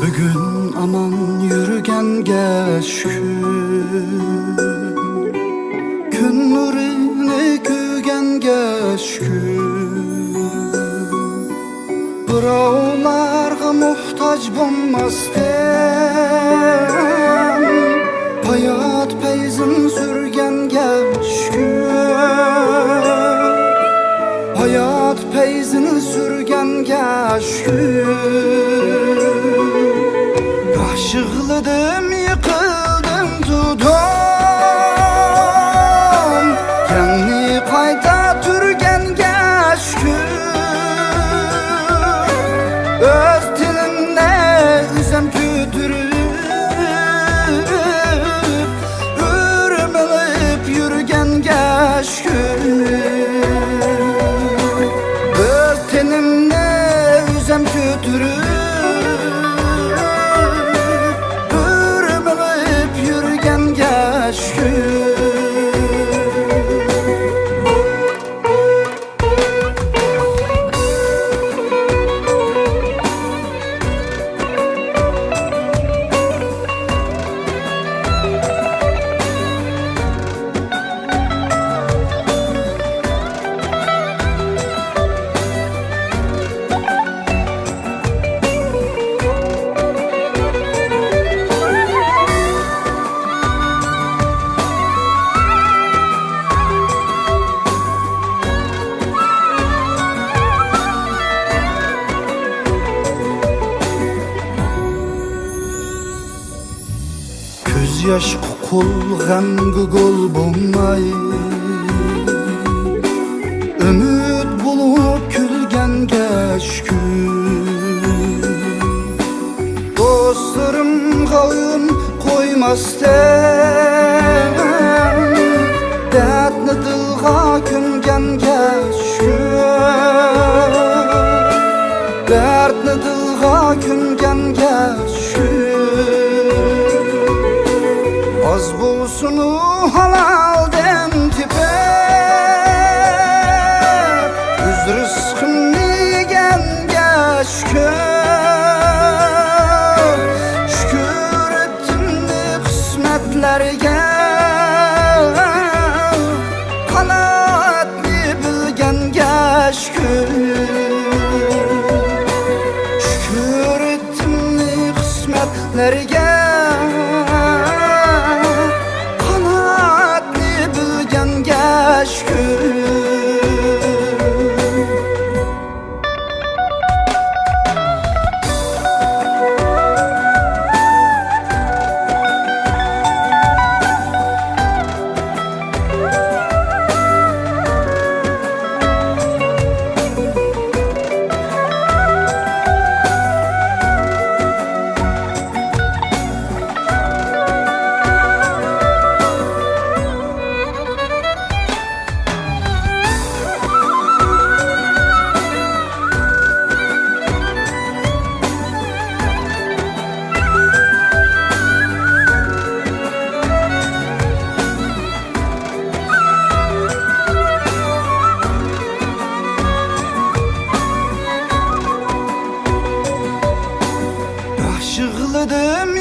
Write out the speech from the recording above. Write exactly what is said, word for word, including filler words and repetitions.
بۈگۈن ئامان يۈرگەنگە شۈكۈر، كۈن نۇرىنى كۆرگەنگە شۈكۈر. بىراۋلارغا موھتاج بولماستىن، ھايات پەيزىن سۈرگەنگە شۈكۈر. ھايات پەيزىن سۈرگەنگە شۈكۈر. گاھ يىغلىدىم، يىقىلدىم، تۇردۇم. يەنى قايتا تۈرگەنگە شۈكۈر. ئۆز تىلىمنى ئۆزۈم كۆتۈرۈپ، ئۆرمىلىپ يۈرگەنگە شۈكۈر. ئۆز تېنىمنى ئۆزۈم كۆتۈرۈپ، ئۆرمىلىپ يۈرگەنگە شۈكۈر. كۆز ياشقا قۇل، غەمگە گول بولماي، ئۈمىد بولۇپ كۈلگەنگە شۈكۈر. دوستلىرىمغا ئويۇن قويماستىن، دەردنى دىلغا كۆمگەنگە شۈكۈر. دەردنى دىلغا كۆمگەنگە شۈكۈر. ئاز بولسۇنۇ ھالالدىن تېپىپ، ئۆز رىزقىمنى يېگەنگە شۈكۈر. شۈكۈر ئېيتتىم قىسمەتلەرگە، قانائەتنى بىلگەنگە شۈكۈر. شۈكۈر ئېيتتىم قىسمەتلەرگە، قانائەتنى بىلگەنگە شۈكۈر. يىغلىدىم،